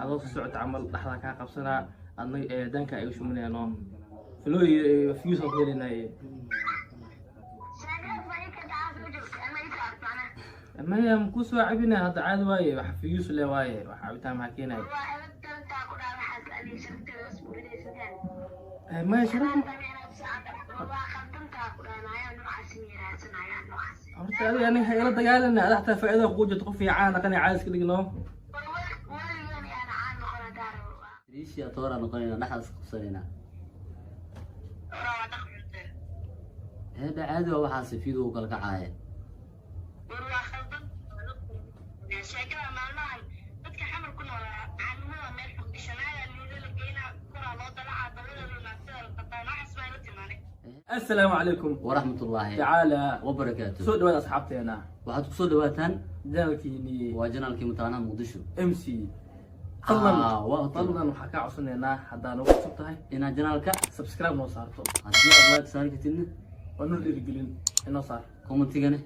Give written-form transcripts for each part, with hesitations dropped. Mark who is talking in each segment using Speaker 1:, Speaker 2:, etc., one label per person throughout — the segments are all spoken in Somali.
Speaker 1: Adoo soo socota camal dhexdaa kaa qabsanaa adna daanka ay u shuminayaan oo follow views aan ku helinaaye. Maya, ma kusoo cabinaya hadda, caadi waaye, wax views le waaye, wax cabitaan maxaa keenaya? Maya, sharaf horta adiga aniga ha ila dagaalana, ada xataa faa'iida kugu jirto, qof fiican dhaqan caadi iska dhigno.
Speaker 2: Riishia toora noqonayna, dhexdaas qabsanayna. Heedha, caadi waa waxaas, fiidu kala kacaaya.
Speaker 3: Sheekada maalmahan dadka xamar ku nool caalamada meel fog gashanaayaa, liida la geynaa, koraa loo dalacaa, dabada naagtada la qataa, noocaas baa ila timaanay.
Speaker 1: Assalaamu calaykum
Speaker 2: waraxmatullaahi
Speaker 1: tacaala
Speaker 2: wabarakaatu.
Speaker 1: Soo dhawaada asxaabteena.
Speaker 2: Waxaad kusoo dhawaataan
Speaker 1: janalkiinii.
Speaker 2: Waa janaalkii mataanaha Muqdisho
Speaker 1: MC. Fadlan
Speaker 2: waa
Speaker 1: fadlan waxaa kaa codsanaynaa haddaa nagu cusub tahay
Speaker 2: inaad janaalka
Speaker 1: subscribe noo saarto.
Speaker 2: Haddii aad like saari kartidna
Speaker 1: waa noo dhiirigelin, inoo saar.
Speaker 2: Commentigana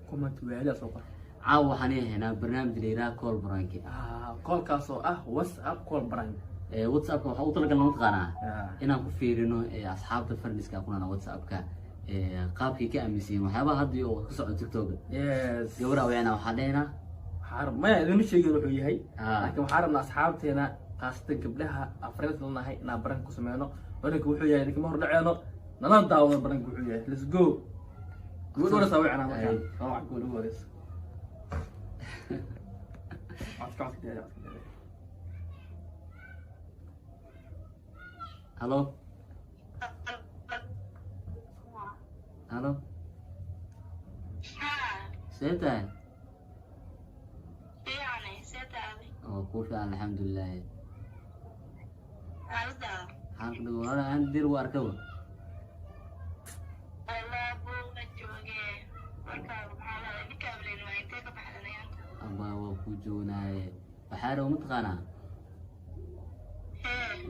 Speaker 1: comment waalidaa soo qor.
Speaker 2: Caawa waxaan ii haynaa barnaamij la yidhaha call prank.
Speaker 1: Callkaas oo ah WhatsApp call prank.
Speaker 2: WhatsAppka waxaa u talagalna mataqaanaa inaan ku fiirino asxaabta friendska kunana WhatsAppka qaabkay ka aaminsan yihiin waxyaabaha hadda oo ka socda TikToka.
Speaker 1: Yes.
Speaker 2: Gabadha wicina waxaa dhehnaa.
Speaker 1: Maya, idinma sheegin wuxuu yahay, laakiin waxaa rabnaa asxaabteena, khaasatan gabdhaha afriyada lanahay, inaan prank ku sameyno. Pranka wuxuu yahay idinkama hordhaceeno, nala daawado pranka wuxuu yahay. Let's go. Gabadha horeysa wicnaa markaan. Waa wax gabadha ugu horeysa. Codka, codka diyaari, codka diyaari.
Speaker 2: Halo, halo, see tahay? Oo kuu fiican, alxamdulilaahi. Maxaan ku dhigo walaal aan dir u arkaba. Aba, waa kuu joognaaye, waxaa raba mataqaanaa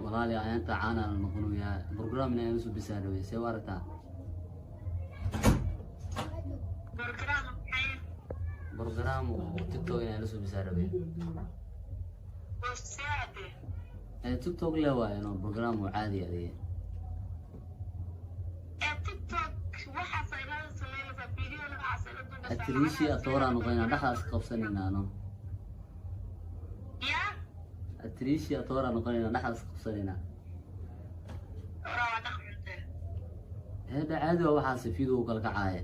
Speaker 2: walaali ayaanta caana la noqonayaa, program inaan usoo bisaa rabay, see u aragtaa? Program oo TikTok inaan lasoo bisaa rabay. TikTok le waaye, no program oo caadi adiga. Atriishi atooraa noqonayna, dhexdaas qabsanayna, no atriishi atooraa noqonayna, dhexdaas qabsanayna. Heedha, caadi waa waxaas, fiidu kala kacaaya.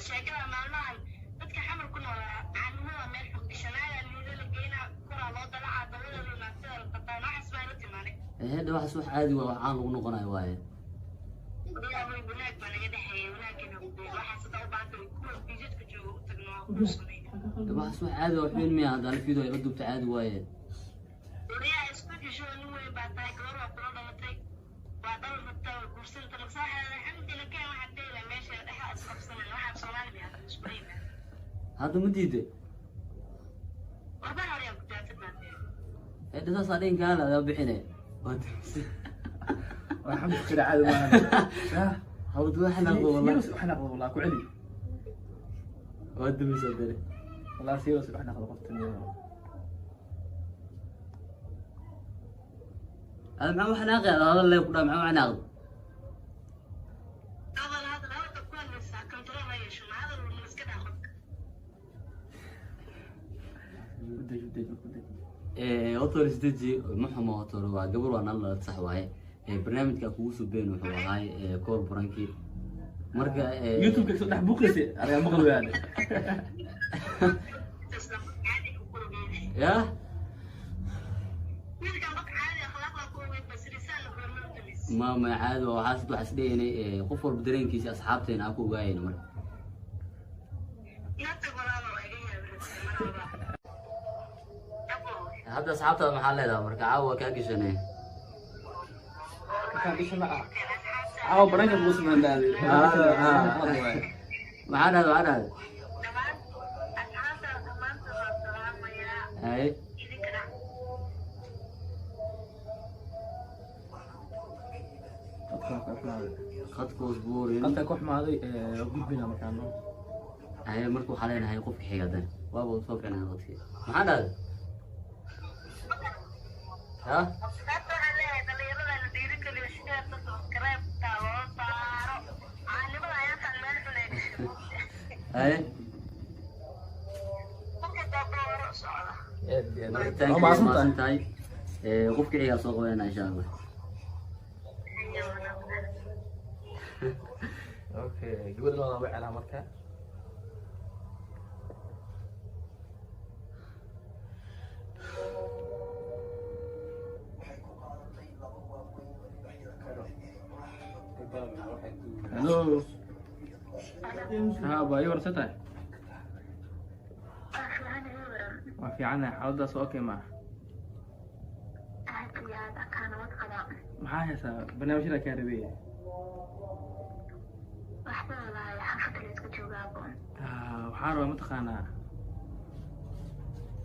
Speaker 3: Sheekada maalmahan dadka xamar ku nool caalamada meel fog gashanaayaa, liida la geynaa, koraa loo dalacaa, dabada naagtada la qataa, noocaas baa ila timaanay.
Speaker 2: Heedha, waxaas wax caadi waa, wax caan lagu noqonayo waaye.
Speaker 3: Wanaag baa naga dhexeeya, wanaagana waxaas hadaa u baahantay kuwa fiijadka jooga u tagno waa ku sameyn.
Speaker 2: Waxaas wax caadi waa, wax weyn miya? Hadda fiidu ay la duubta, caadi waaye.
Speaker 3: Wariyaa, isku disho, nin weyn baa tahay, gabar waa kula dhalatay, waa dhal rabtaa, waa guursanta magsaaxeeda alxamdulillah keen waxaad dheela meesha dhexa isqabsanan, waxaad Soomaali miyaa isku leeyahay.
Speaker 2: Hadda ma diiday?
Speaker 3: Warbaha hore ku daatad baa.
Speaker 2: Heedha, saasaa dhinka hala adaa bixine waa damse.
Speaker 1: Alxamdulillah, caadi maahan.
Speaker 2: Hawd waa xanaaqdo wallah.
Speaker 1: Serious wax naqdo wallah, ku celi.
Speaker 2: Waa damisa dare.
Speaker 1: Wallah serious wax naqdo qoftan.
Speaker 2: Hada maxaa u xanaaqay? Hadal lee ku dhaa, maxaa u xanaaqdo?
Speaker 3: Hadal hadal hadalka ku hadlaysaa control ha yeesho, ma hadal ma iska dhaa qofka.
Speaker 1: Udeji, udeji, udeji.
Speaker 2: Horta hore isdeji, ma xumo, horta hore waa gabar, waa nala dhalat, sax waaye. Barnaamijka kugu soo been wuxuu ahaay call pranki marka
Speaker 1: YouTube ka soo dhex buuqaysa aniga maqal wayaade.
Speaker 3: Isla caadi ku ogeyn.
Speaker 2: Ya.
Speaker 3: Wiilkan qof caadi akhlaaqda ku ogeyn, bas risaan la hormar damis.
Speaker 2: Ma caadi waa waxaas, waxaas dhehaynay qof walba dareenkiisa asxaabteena aan ku ogaayayna marka.
Speaker 3: Nata walaalo waa iga yaabay maraba. Abo.
Speaker 2: Hadda asxaabtaada maxaa leedahay marka? Caawa waa kaa gashanay.
Speaker 1: Markaan gashana ah caawa pranka kugu sameyn daadi.
Speaker 2: Maxaa dhahda, maxaa dhahda?
Speaker 3: Dhammaan asxaabta dhammaantood waa salaamayaa.
Speaker 2: Haye.
Speaker 3: Idinkana.
Speaker 1: Qadka ku xumaaday.
Speaker 2: Khadka usbuurin.
Speaker 1: Qadka ku xumaaday, gudbina markaan.
Speaker 2: Haye, marka waxaa leenahay qofka xiga haddana Waaba soo fiicnaa dadkii. Maxaa dhahday? Ha?
Speaker 3: Hadda waxaan leeyahay dhalinyarada la dhiirigeliyo, share-ta, subscribe-ta loo saaro. Caanimada ayaantaan meel xun ay gashay.
Speaker 2: Haye.
Speaker 3: Marka dambe hore u socda.
Speaker 1: Aad iyo aad.
Speaker 2: Marka
Speaker 1: Waa
Speaker 2: thank you,
Speaker 1: mahadsan
Speaker 2: mahadsan
Speaker 1: tahay.
Speaker 2: tahay. Qofka xigaa soo qabanayna insha Allah.
Speaker 1: Okay, gabadha labada way celaa marka. Hello. Ha, baa ii warsan tahay?
Speaker 3: Waa fiican, ii waran.
Speaker 1: Waa fiicanahay, xaaladaas waa okay maaha.
Speaker 3: Aad iyo aad akaa nabad qabaa.
Speaker 1: Maxaa haysaa barnaamijyada kaa rabay?
Speaker 3: Waxba walaahi, xaafadda la iska joogaabo.
Speaker 1: Ah, waxaa rabaa mataqaanaa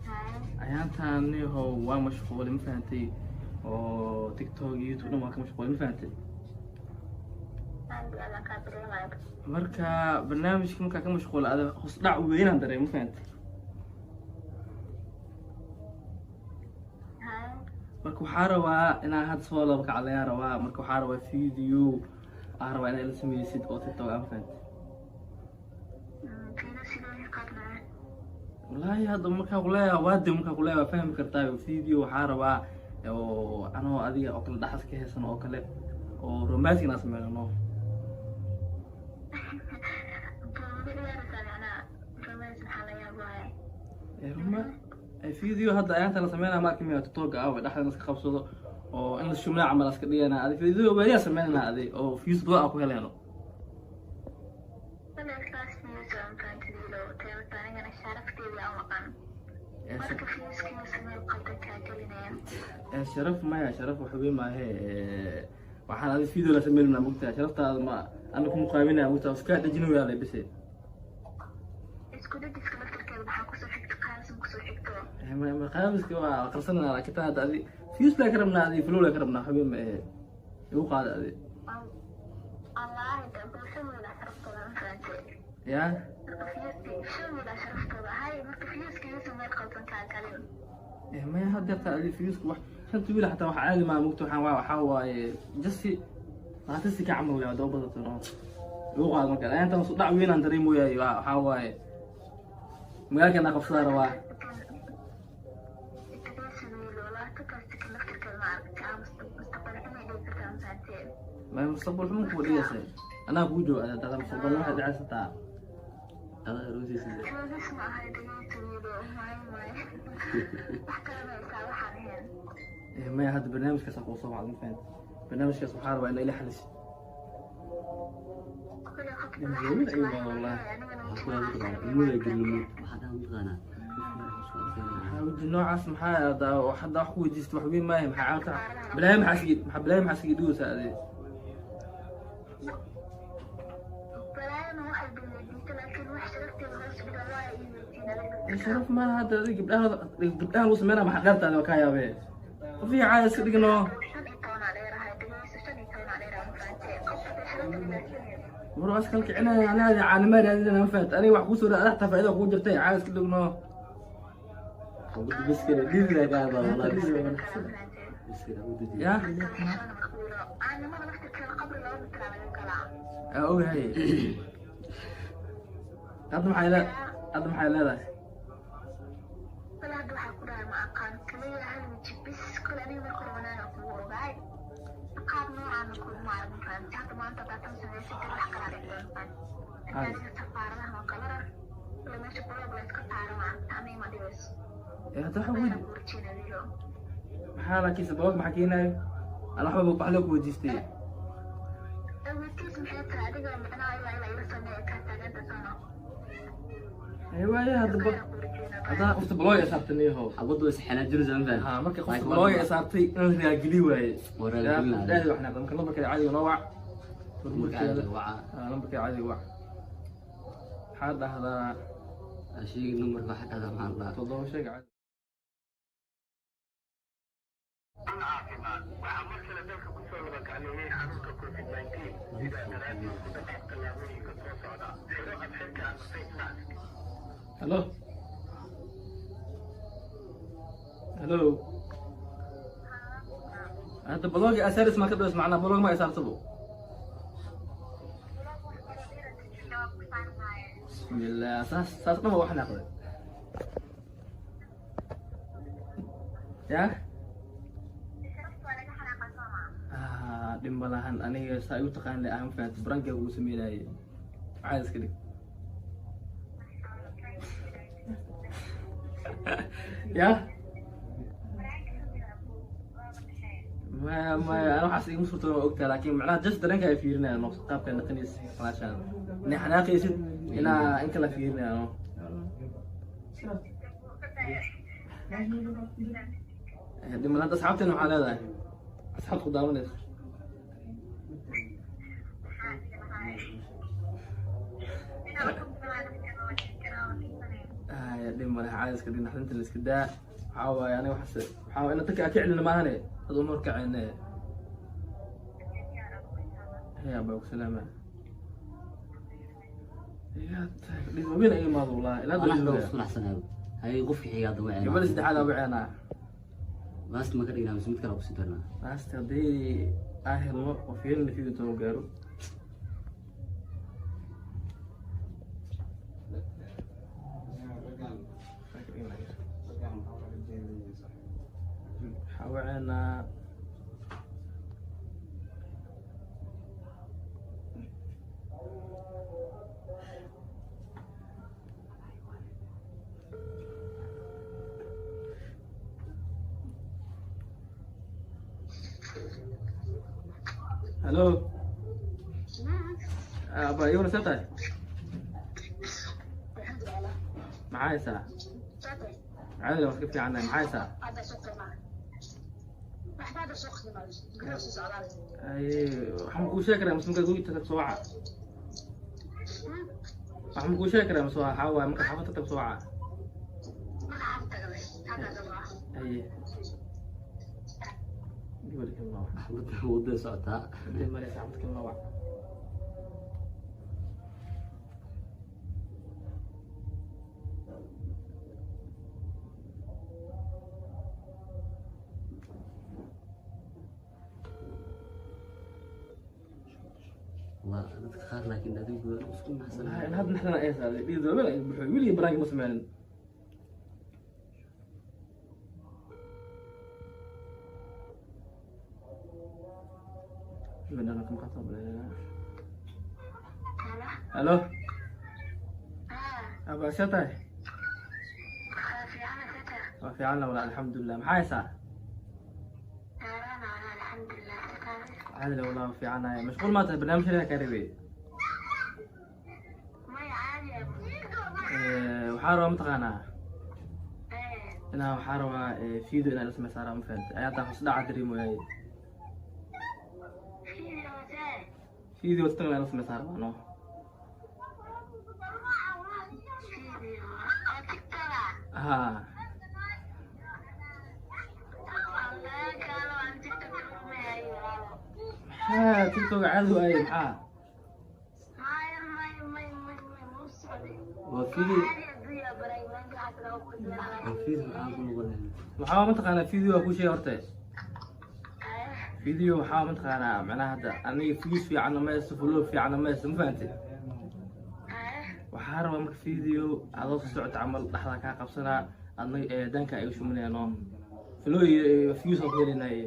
Speaker 3: Haye.
Speaker 1: Ayaantaan nihow waa mashquulay, ma fahantay? Oo TikTok iyo YouTube dhan waa ka mashquulay, ma fahantay?
Speaker 3: Aad iyo aad aan kaa dareemayo.
Speaker 1: Marka barnaamijka markaa ka mashquulay ada hoos dhac weynaan dareemay, ma fahantay?
Speaker 3: Haye.
Speaker 1: Marka waxaa rabaa inaa hadda soo laba kaclayaa rabaa. Marka waxaa rabaa video aa rabaa inaa ila sameysid oo TikTok ah, ma fahantay?
Speaker 3: Fiiro sidee qaadnaa?
Speaker 1: Wallaahi hadda markaa kuleeyaha waade, markaa kuleeyaha waa fahmi kartaa. Video waxaa rabaa oo anoo adiga oo kale dhaxas ka haysan oo kale oo romantic inaan sameyno.
Speaker 3: Buuga ciyaaraysaa macnaha romance, maxaa la yaab waaye?
Speaker 1: Video hadda ayaanta la sameynaya ma arki miya TikTok ah oo dhexda iska qabsado oo in la shumnaa camal iska dhigana. Adi video waliyaa sameynana adi oo views badan aan ku heleyno.
Speaker 3: Wala saas news aan fahantidiilo teelta, anigana sharafteedii aan maqan. Marka views-kiisa meel qaldan kaa gelinaya.
Speaker 1: Sharaf maya, sharaf wax weyn maahe. Waxaan adi video la sameynana mugtaa, sharaftaada ma ana ku muqaabinaya mugtaa, iska dhejinayaa le bise.
Speaker 3: Isku dejiska laftarkeeda maxaa kusoo xigta? Qaamsan kusoo xigto.
Speaker 1: Qaamiska waa qarsanana, laakiin tan hadda adi views laa ka rabnaa, adi follow laa ka rabnaa, xubin ma ahe, igu qaada adi.
Speaker 3: Wallaahi de bulshadooda sharaftooda, ma fahantay?
Speaker 1: Ya.
Speaker 3: Marka views-ki showgooda sharaftooda hay, marka views-kiisa meel qaldan kaa galin.
Speaker 1: Maya, hadda taa adi views-ka wax shanta wiil xataa wax caadi maa mugta. Waxaan waa waxaa waaye jasi laatasi ka camal leh doo badato no igu qaado. Marka intaan su dhac weynaan dareemoyaay, waxaa waaye magaalkan aan qabsadaa rabaa. Maya, mustaqbal xumo kuwa dhigaysa anaa kugu jooga ada mustaqbal waxay dhacaysataa.
Speaker 2: Adaa aroosiisa.
Speaker 3: Joogis ma ahay, dhegeysta wiilo, maayo maayo, wax kale ma haysaa waxaan ahayn?
Speaker 1: Maya, hadda barnaamijkaas aan kuu soo wacday, ma fahanti? Barnaamijkaas waxaa rabaa inaa ila xalisid.
Speaker 3: Kule qofka
Speaker 1: Wiil ayuu baa wallahi.
Speaker 2: Muda gelino waxaa dhaha mataqaanaa
Speaker 1: Maxaa weji noocaas? Maxaa hadda hadda wax ku weydiista wax weyn maayo. Maxaa caawta balaayo? Maxaa sigi, maxaa balaayo, maxaa sigi dhigaysaa adi?
Speaker 3: Balaayana waxay weydiista, laakiin wax sharafteeda hoos dhiga waa ii weydiin adiga.
Speaker 1: Sharaf maaha hadda adiga gabdhaha gabdhaha lagu sameynaa, maxaa dheertaada? Waa kaa yaabee, qof iyo caadi iska dhigno.
Speaker 3: 15 aa dheerahay, dhegeyso, 15 aa dheerahay, ma fahantay? Qofka sharafta ilaalinaysa.
Speaker 1: War waa iskala kicinaya anaga caanimaa raadinana, ma fahanti? Aniga wax kusoo adax taa faa'iida kugu jirtay, caadi iska dhigno.
Speaker 2: Biskira dhidiga kaa baa wallahi, biskira u dejiyo.
Speaker 1: Ya.
Speaker 3: Caanimada laftirkeeda qabri 2 mitir aa laga galaa.
Speaker 1: Aa ogahay. Hadda maxay le hadda maxay leedahay?
Speaker 3: Wala hadda waxaa ku dhahay ma aqaan, kaliya hal weji bis. Kole aniga marka hore wanaaga kugu ogaay, qaab noocaana kuguma arag, ma fahamti? Hadda maanta haddaa tan samaysid wax kalaa dhici doontaan. Aniga safaaradaha oo kale rar wala meesha block la iska saaro, ma aragta, aniga ma dhibayso.
Speaker 1: Hadda waxa
Speaker 3: Waxaan
Speaker 1: weji
Speaker 3: ku rajeyna wiilo.
Speaker 1: Maxaa laakiin sabab maxaa keenayo? Ana waxba wax loo ku weydiistay.
Speaker 3: Aweytiis maxay tahay adiga macnaha ilaa ila sameeya kaa taaganta sano?
Speaker 1: Waaye hadda ba
Speaker 3: Waxaan ku rajeyna.
Speaker 1: Haddaa qofta balooga saartay niyahow.
Speaker 2: Xabaddu is xanaajinaysa, ma fahanti?
Speaker 1: Ha, marka qofta balooga saartay in la raageli waaye.
Speaker 2: Waa raaligelin.
Speaker 1: Aad wax naqda marka lambarka caadiga noo wac.
Speaker 2: Marka caadiga waca.
Speaker 1: Lambarka caadiga wac, maxaa dhahdaa?
Speaker 2: Ha sheegin numbarka, waxaa dhahdaa maxaa la dhahaa?
Speaker 1: 7 sheeg caadi.
Speaker 4: Waxaa mar kale dalka kusoo wada kacleeyey xanuunka COVID-19. Sidaa daraaddeed ku dhaqaaq tallaabooyinka soo socda: xiro afxirka ama face mask.
Speaker 1: Hello. Hello. Hadda block asaris ma ka dhaws macnaa block ma isaartabo. Bismillah, saas saas dhama wax naqday. Ya? Ah, dhib ma lahan aniga saa igu taqaan leh aan fahanto branka ugu sameynayay. Caadi iska dhig. Ya? Ma ana waxaas iguma suurto waa ogtahay, laakiin macnaha just dareenka ay fiirinayaan no qaabka naqanaysa xalaashaan. Inay xanaaqaysid inaa in kala fiirinayaan no. Dhib ma lahan asxaabteena waxaa leedahay. Asxaabta ku daawanaysa. Ay, dhib ma laha caadi iska dhig naxdinta la iska daa. Waxaa waaye aniga waxaas waxaa waaye inaan dadka aan ka celino maahane dad uma horkacayne. Haya baa ku salaama. Yaa tahay dhib weyn ay imaado wallaahi ilaa
Speaker 2: Anaa
Speaker 1: hadda
Speaker 2: hadda isku naxsanayo. Hay qofkii xiga hadda waceenaa.
Speaker 1: Gabadha saddexaad aa waceenaa.
Speaker 2: Last ma ka dhignaa mise mid kale ku sii darnaa?
Speaker 1: Last haddii aan helno oo fiirin video inta gaaro. Waxaa waceenaa Hello. Aba iwna see tahay? Maxaa haysaa? Caadi waan iska fiicannahay, maxaa haysaa? Ay, waxaan kuu sheegi karaa mise markaad guriga tagto soo waca? Waxaan kuu sheegi karaa mise waxaa waaye markaad xaafadda tagto soo waca? Ay. Gabadha kan waa wac.
Speaker 2: Xabadda wadada socotaa.
Speaker 1: Intee maraysa xaafadda kan waa wac.
Speaker 2: Waa dadka qaar laakiin adigu isku naxsanayo.
Speaker 1: Wallaahi, hadda naxdana ay saaday. Dhiig doobel ay buuxo. Weligii baraanka ma sameynin. Gabadhan kama qato baleena. Hello. Aba see tahay? Waa fiican walaal, alxamdulilah. Maxaa haysaa? Caadi la walaal, waa fiicanahay. Mashquul maa tahay barnaamijka kaa rabay? Waxaa rabaa mataqaanaa inaa waxaa rabaa video inaa la sameysaa rabaa ma fahantay? Ayaa taa hoos dhaca dareemoyaay. Video tan inaa la sameysaa rabaa no. Haa. Maxaa TikTok caadi waaye maxaa?
Speaker 2: Waa video waa video aan ku noqon.
Speaker 1: Waxaa mataqaanaa video waa kuu sheegay horta. Video waxaa mataqaanaa macnaha hadda aniga views fiican ma haysto, follow fiican ma haysto, ma fahantay? Waxaa rabaa marka video adoo soo socota camal dhexda kaa qabsanaa adna danka ay shuminayaan no. Follow iyo views aan ku helinaaye.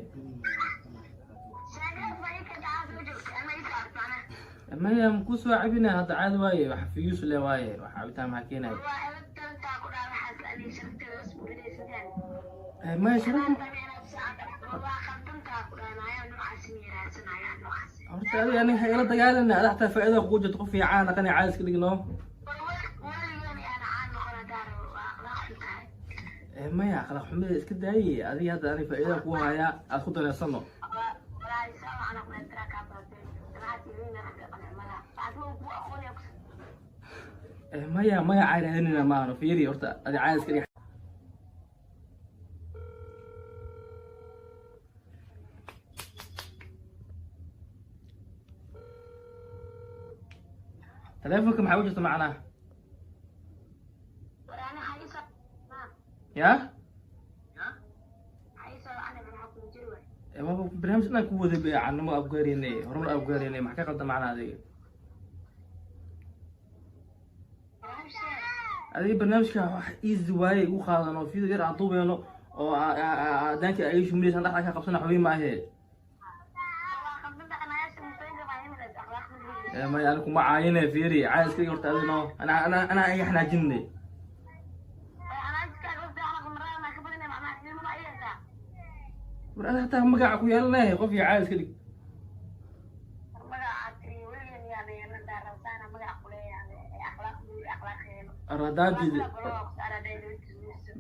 Speaker 1: Maya ma kuu soo cabinaya hadda caadi waaye wax views le waaye wax cabitaan maxaa keenaya? Maya sharaf horta adiga aniga ha ila dagaalana ada xataa faa'iido kugu jirto qof fiican aqani caadi iska dhigno. Maya akhlaaq xumida iska daaye adiga hadda aniga faa'iido kugu haya aad ku daneysano. Maya maya caadi raadinayna maahano fiiri horta adiga caadi iska dhig. Taleefanka maxaa u jirta macnaha? Ya? Waaba barnaamij dhan ku waday canimo abgaarine, horumar abgaarine. Maxaa ka qaldan macna adiga? Adiga barnaamijka wax easy waaye igu qaadan oo video yar aan duubeyno oo daanka ay shuminaysan dhexda ka qabsana xubin maahe. Maya, ani kuma caayine. Fiiri, caay iska horta adino ana iga xanaajinne. War ada hataa magaca ku yeelanahay qof iyo caay iska dhig. Ar haddaan diiday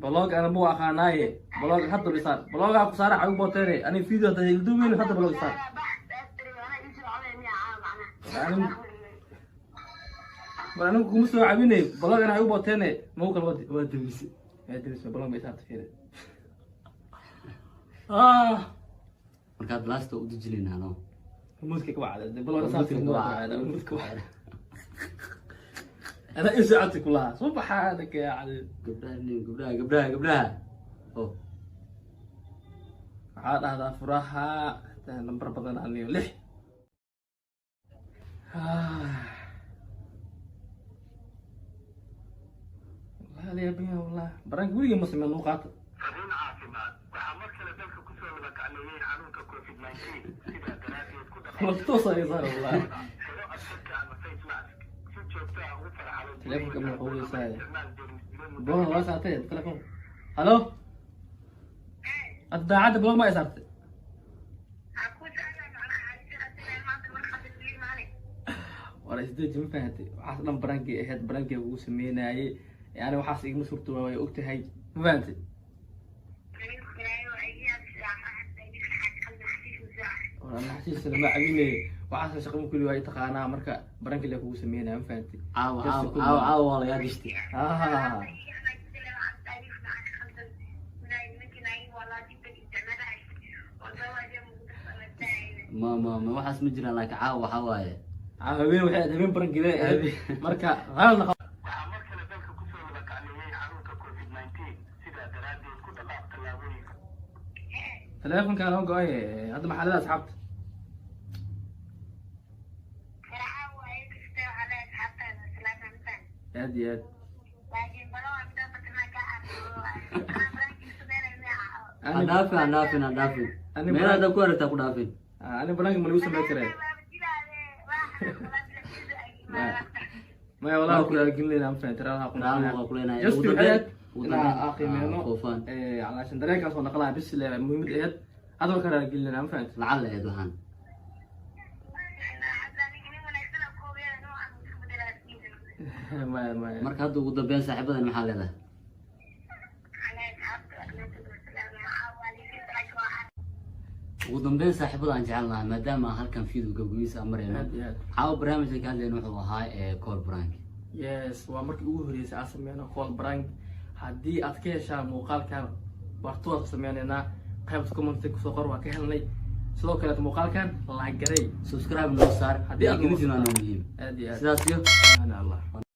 Speaker 1: blog, ana muu aqaanaaye blog hadda isaar, blogaa ku saara xagu booteene. Ani video hadda iga duubeyn, hadda blog isaar. War anigu kuma soo cabinay blog, ana xagu booteene mau kala wadi.
Speaker 2: Waa dambise.
Speaker 1: Yaa diris blog ma isaarta? Fiiri, ah.
Speaker 2: Markaad lasta u dejinaynaa, no.
Speaker 1: Muudka ka wacda blog saarta, muudka wacda. Ana ii socodka kulahaa subxaanaka ya cadiim.
Speaker 2: Gabdhaha nin, gabdhaha, gabdhaha, gabdhaha oh.
Speaker 1: Waxaa dhahdaa furaha nambar badan aniyo lix. Wallahi la yaabaya, wallah baranka weligii ma sameyn nuu qaata.
Speaker 4: Fariin caafimaad: waxaa mar kale dalka kusoo wada kacleeyey xanuunka COVID-19, sidaa daraaddeed ku dhaqan
Speaker 1: Laftoos ay saar wallahi.
Speaker 4: Xiro adkadka ama face mask, si joogto ah ugu farxalo.
Speaker 1: Telefonka ma qowleysaa?
Speaker 4: Isticmaal jeermis dilo muddo
Speaker 1: Blog waa saartay telefon. Halo, hadda daacadda blog ma ay saartay? War isdeji, ma fahantay? Waxaas dhan barankii ahayd, barankii kugu sameynayay. Yani waxaas igama suurto, way og tahay, ma fahantay? War ana xasiis lama cabinay, waxaas shaqo ma kuli waay taqaanaa. Marka barankii la kugu sameynaya, ma fahantay?
Speaker 2: Caawa, caawa, caawa, caawa waa lagaa gashtay.
Speaker 1: Ah.
Speaker 2: Ma waxaas ma jiraan, laakiin caawa waxaa waaye.
Speaker 1: Habeen waxay ahayd, habeen barankii ahayd. Marka qalad.
Speaker 4: Waxaa mar kale dalka kusoo wada kacleeyey xanuunka COVID-19, sidaa daraaddeed ku dhaqaaq tallaabooyinka.
Speaker 1: Telefonkaan oo go-ay hadda, maxaa leedahay asxaabta? Aad iyo aad.
Speaker 2: Ha dhaafin, ha dhaafin, ha dhaafin. Meel haddaa ku aragtaa ku dhaafin.
Speaker 1: Ani baranka ma lagu samey karee? Maya wallahi ku raaligelinayna, ma fahanti? Raalaha ku
Speaker 2: Raali waa ku leenahay.
Speaker 1: Just
Speaker 2: Ugu
Speaker 1: waxay ahayd
Speaker 2: ugu
Speaker 1: inaa
Speaker 2: dambeyn,
Speaker 1: aa qiimeeno.
Speaker 2: Foofaan.
Speaker 1: Calaashan dareenkaas oo naqlaha bis le muhiimad ahayd hadda waa ka raaligelinayna, ma fahanti?
Speaker 2: Lacag la eed waxaan.
Speaker 1: Maya, maya.
Speaker 2: Marka hadda ugu dambeyn saaxiibadan maxaa leedahay? Ugu dambeyn saaxiibada aan jecel nahay, maadaama aan halkan video gabagabiisa aan marayno,
Speaker 1: Aad iyo aad.
Speaker 2: Caawa barnaamijka ka hadlayna wuxuu ahaa ee call prank.
Speaker 1: Yes, waa markii ugu horreysay aan sameyno call prank. Haddii aad ka heshaan muuqaalkan, bartuwaad ku sameynaynaa. Qaybta comment kusoo qor, waa ka helnay. Sidoo kaleet muuqaalkan like garay,
Speaker 2: subscribe noo saar
Speaker 1: Haddii aad
Speaker 2: gelintiina noo muhiim.
Speaker 1: Aad iyo aad.
Speaker 2: Sidaas iyo
Speaker 1: Ana Allah.